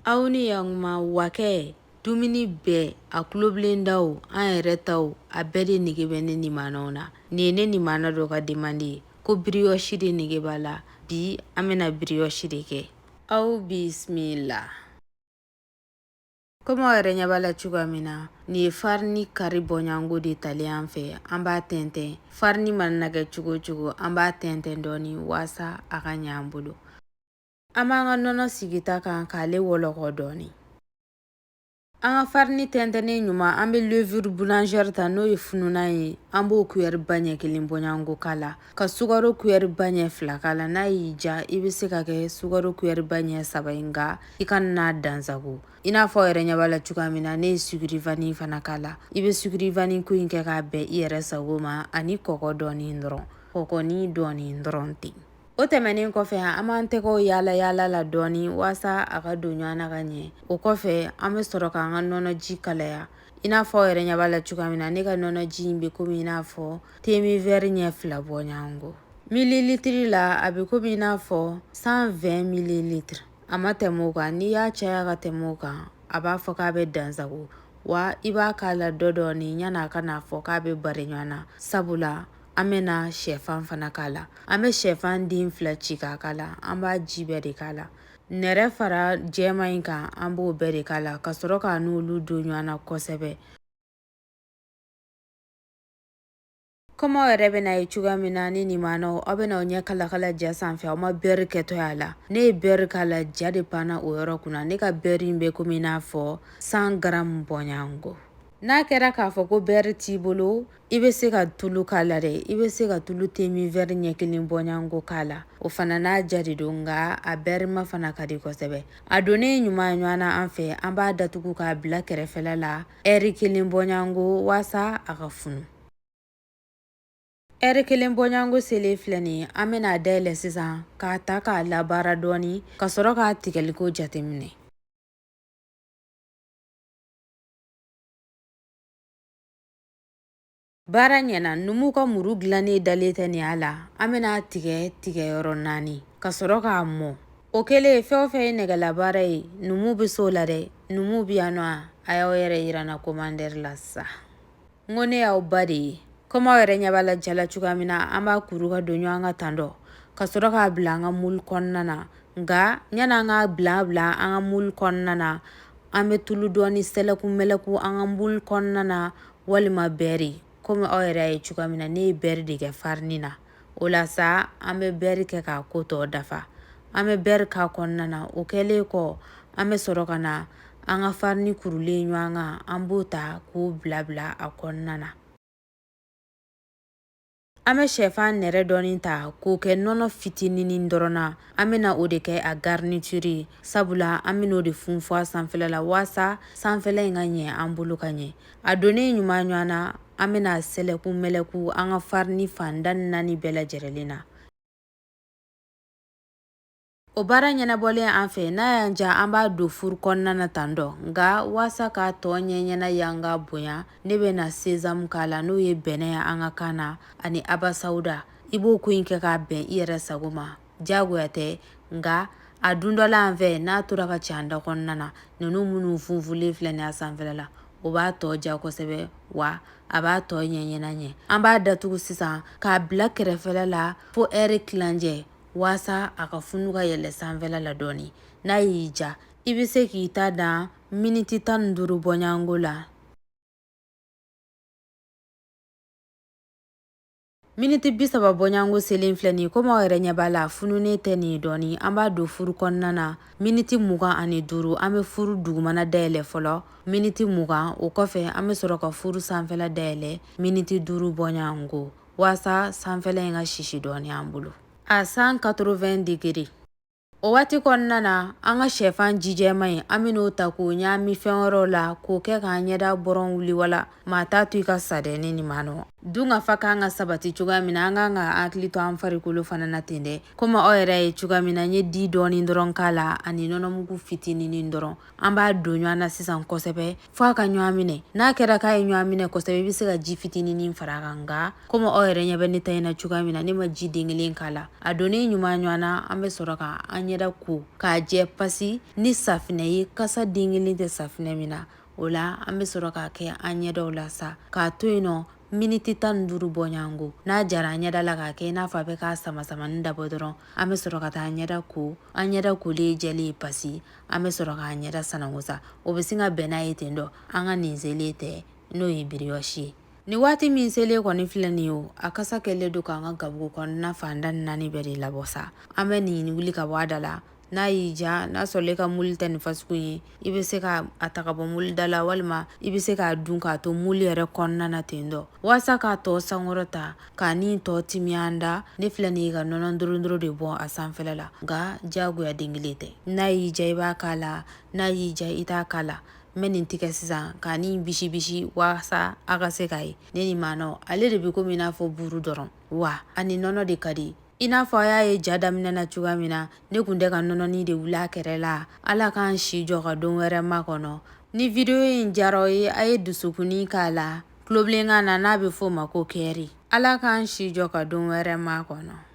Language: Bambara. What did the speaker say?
Aw ni yakuma wakɛ dumuni bɛɛ a tulobilen o an yɛrɛ ta o a bɛɛ de nege bɛ ne nimanaw na. Nin ye ne nimana dɔ ka demande ye ko brioche de nege b'a la. Bi an bɛna brioche de kɛ. Aw bisimila. Komi aw yɛrɛ ɲɛ b'a la cogoya min na, nin ye farini kari bɔɲɔgɔnko de talen an fɛ. An b'a tɛntɛn. Farini mana kɛ cogo o cogo, an b'a tɛntɛn dɔɔni waasa a ka ɲɛ an bolo. An b'an ka nɔnɔ sigi ta kan k'ale wɔlɔkɔ dɔɔni. An ka farini tɛntɛnnen ɲuman, an bɛ levure boulangère ta, n'o ye fununan ye. An b'o kuyɛri ba ɲɛ kelen bɔɲɔgɔnko k'a la, ka sukaro kuyɛri ba ɲɛ fila k'a la. N'a y'i diya, i bɛ se ka kɛ sukaro kuyɛri ba ɲɛ saba ye, nka i kana n'a dansago. I n'a fɔ aw yɛrɛ ɲɛ b'a la cogoya min na, ne ye sucre vanille fana k'a la. I bɛ sucre vanille ko in kɛ k'a bɛn i yɛrɛ sago ma, ani kɔgɔ dɔɔni dɔrɔn, kɔgɔnin dɔɔni dɔrɔn ten. O tɛmɛnen kɔfɛ, an b'an tɛgɛw yaala yaala la dɔɔni waasa a ka don ɲɔgɔn na ka ɲɛ. O kɔfɛ, an bɛ sɔrɔ k'an ka nɔnɔji kalaya. I n'a fɔ aw yɛrɛ ɲɛ b'a la cogoya min na, ne ka nɔnɔji in bɛ komi i n'a fɔ temi vɛri ɲɛ fila bɔ ɲɔgɔn kɔ. Mililitiri la, a bɛ komi i n'a fɔ 120 mililitre. A ma tɛmɛ o kan. N'i y'a caya ka tɛmɛ o kan, a b'a fɔ k'a bɛ dansago wa. I b'a k'a la dɔ dɔɔni yan'a ka n'a fɔ k'a bɛ bari ɲɔgɔn na, sabula an bɛna shɛfan fana k'a la. An bɛ shɛfan den fila ci k'a k'a la. An b'a ji bɛɛ de k'a la. Nɛrɛ fara jɛman in kan, an b'o bɛɛ de k'a la, ka sɔrɔ k'a n'olu don ɲɔgɔn na kosɛbɛ. Komi aw yɛrɛ bɛna ye cogoya min na, ni nimanaw, aw bɛna aw ɲɛ kalakala ja sanfɛ, aw ma beurre kɛtɔ y'a la. Ne ye beurre k'a la, ja de panna o yɔrɔ kunna. Ne ka beurre in bɛ komi i n'a fɔ 100 grammes bɔɲɔgɔnko. N'a kɛra k'a fɔ ko beurre t'i bolo, i bɛ se ka tulu k'a la dɛ. I bɛ se ka tulu temi vɛri ɲɛ kelen bɔɲɔgɔnko k'a la. O fana n'a ja de don, nka a bɛrima fana ka di kosɛbɛ. A donnen ɲuman ɲɔgɔn na an fɛ, an b'a datugu k'a bila kɛrɛfɛla la ɛri kelen bɔɲɔgɔnko waasa a ka funu. Ɛri kelen bɔɲɔgɔnko selen filɛ nin ye, an bɛna a dayɛlɛ sisan k'a ta k'a labaara dɔɔni, ka sɔrɔ k'a tigɛliko jateminɛ. Baara ɲɛna. Numuw ka muru dilannen dalen tɛ nin a la. An bɛna tigɛ tigɛ yɔrɔ naani ka sɔrɔ k'a mɔ. O kɛlen, fɛn o fɛn ye nɛgɛlabaara ye, numuw bɛ s'o la dɛ. Numuw bɛ yan nɔ, a y'aw yɛrɛ yira n na commentaire la sa. N ko ne y'aw ba de ye. Komi aw yɛrɛ ɲɛ b'a la ja la cogoya min na, an b'a kuru ka don ɲɔgɔn kan tan dɔ, ka sɔrɔ k'a bila an ka moule kɔnɔna na. Nka yanni an k'a bila bila an ka moule kɔnɔna na, an bɛ tulu dɔɔni sɛlɛku mɛlɛku an ka moule kɔnɔna na, walima beurre. Komi aw yɛrɛ y'a ye cogoya min na, ne ye beurre de kɛ farini na. O la sa, an bɛ beurre kɛ k'a ko tɔ dafa. An bɛ beurre k'a kɔnɔna na. O kɛlen kɔ, an bɛ sɔrɔ ka na an ka farini kurulen ɲɔgɔn kan, an b'o ta k'o bila bila a kɔnɔna na. An bɛ shɛfan nɛrɛ dɔɔni ta k'o kɛ nɔnɔ fitininin dɔrɔn na. An bɛna o de kɛ a garniture ye, sabula an bɛna o de funfun a sanfɛla la waasa sanfɛla in ka ɲɛ an bolo ka ɲɛ. A donnen ɲuman ɲɔgɔn na, an bɛna sɛlɛku mɛlɛku an ka farini fan da naani bɛɛ lajɛlen na. O baara ɲɛnabɔlen an fɛ, n'a y'an diya, an b'a don furu kɔnɔna na tan dɔ. Nka waasa k'a tɔ ɲɛ ɲɛna yanga bonya, ne bɛna sésame k'a la, n'o ye bɛnɛ ye an ka kan na, ani abasawuda. I b'o ko in kɛ k'a bɛn i yɛrɛ sago ma, diyagoya tɛ. Nka a dundɔla an fɛ, n'a tora ka ci an da kɔnɔna na, ninnu minnu funfunlen filɛ nin ye a sanfɛla la, o b'a tɔ diya kosɛbɛ, wa a b'a tɔ ɲɛ ɲɛna ɲɛ. An b'a datugu sisan k'a bila kɛrɛfɛla la fo ɛri tilancɛ, waasa a ka funu ka yɛlɛ sanfɛla la dɔɔni. N'a y'i diya, i bɛ se k'i ta dan miniti 15 bɔɲɔgɔnko la. Miniti 30 bɔɲɔgɔnko selen filɛ nin ye. Komi aw yɛrɛ ɲɛ b'a la, a fununen tɛ nin ye dɔɔni, an b'a don furu kɔnɔna na miniti 25. An bɛ furu dugumana dayɛlɛ fɔlɔ miniti 20. O kɔfɛ, an bɛ sɔrɔ ka furu sanfɛla dayɛlɛ miniti 5 bɔɲɔgɔnko, waasa sanfɛla in ka sisi dɔɔni an bolo à 180 degrés. O waati kɔnɔna na, an ka shɛfan jijɛma in, an bɛn'o ta k'o ɲaami fɛn wɛrɛw la k'o kɛ k'an ɲɛda bɔrɔn wuli. Wala maa t'a to i ka sa dɛ. Ne nin ma nɔ, Dunkafa kan ka sabati cogoya min na, an kan ka hakili to an farikolo fana na ten dɛ. Komi aw yɛrɛ ye cogoya min na, n ye di dɔɔni dɔrɔn k'a la ani nɔnɔmugu fitininin dɔrɔn. An b'a don ɲɔgɔn na sisan kosɛbɛ fo a ka ɲɔgɔn minɛ. N'a kɛra k'a ye ɲɔgɔn minɛ kosɛbɛ, i bɛ se ka ji fitininin fara a kan. Nka komi aw yɛrɛ ɲɛ bɛ ne ta in na cogoya min na, ne ma ji den kelen k'a la. A donnen ɲuman ɲɔgɔn na, an bɛ sɔrɔ ka an ɲɛda ko k'a jɛ pasi ni safinɛ ye, kasa den kelen tɛ safinɛ min na. O la an bɛ sɔrɔ k'a kɛ an ɲɛdaw la sa, k'a to yen nɔ miniti 15 bɔɲɔgɔnko. N'a jara an ɲɛda la k'a kɛ i n'a fɔ a bɛ k'a sama samani dabɔ dɔrɔn, an bɛ sɔrɔ ka taa an ɲɛda ko. An ɲɛda kolen jɛlen pasi, an bɛ sɔrɔ k'an ɲɛda sanango sa. O bɛ sin ka bɛn n'a ye ten dɔ. An ka nin selen tɛ, n'o ye brioche ye. Nin waati min selen kɔni filɛ nin ye, o a kasa kɛlen don k'an ka gabugu kɔnɔna fan da naani bɛɛ de labɔ sa. An bɛ nin wuli ka bɔ a da la. N'a y'i diya, n'a sɔrɔ e ka moule tɛ nin fasugu ye, i bɛ se ka a ta ka bɔ moule da la, walima i bɛ se k'a dun k'a to moule yɛrɛ kɔnɔna na ten dɔ, walasa k'a tɔ sankɔrɔta, k'a ni tɔ timiya an da. Ne filɛ nin ye ka nɔnɔ dorondoro de bɔn a sanfɛla la, nka diyagoya den kelen tɛ. N'a y'i diya, i b'a k'a la, n'a y'i diya, i t'a k'a la. N bɛ nin tigɛ sisan k'a ni bisi bisi walasa a ka se k'a ye. Ne ni maanɔ ale de bɛ komi i n'a fɔ buru dɔrɔn wa, ani nɔnɔ de ka di. I n'a fɔ a y'a ye ja daminɛ na cogoya min na, ne kun tɛ ka nɔnɔnin de wuli a kɛrɛ la. Ala k'an si jɔ ka don wɛrɛ makɔnɔ. Ni video in diyara aw ye, a ye dusukunni k'a la tulobilenkan na, n'a bɛ f'o ma ko cœur. Ala k'an si jɔ ka don wɛrɛ makɔnɔ.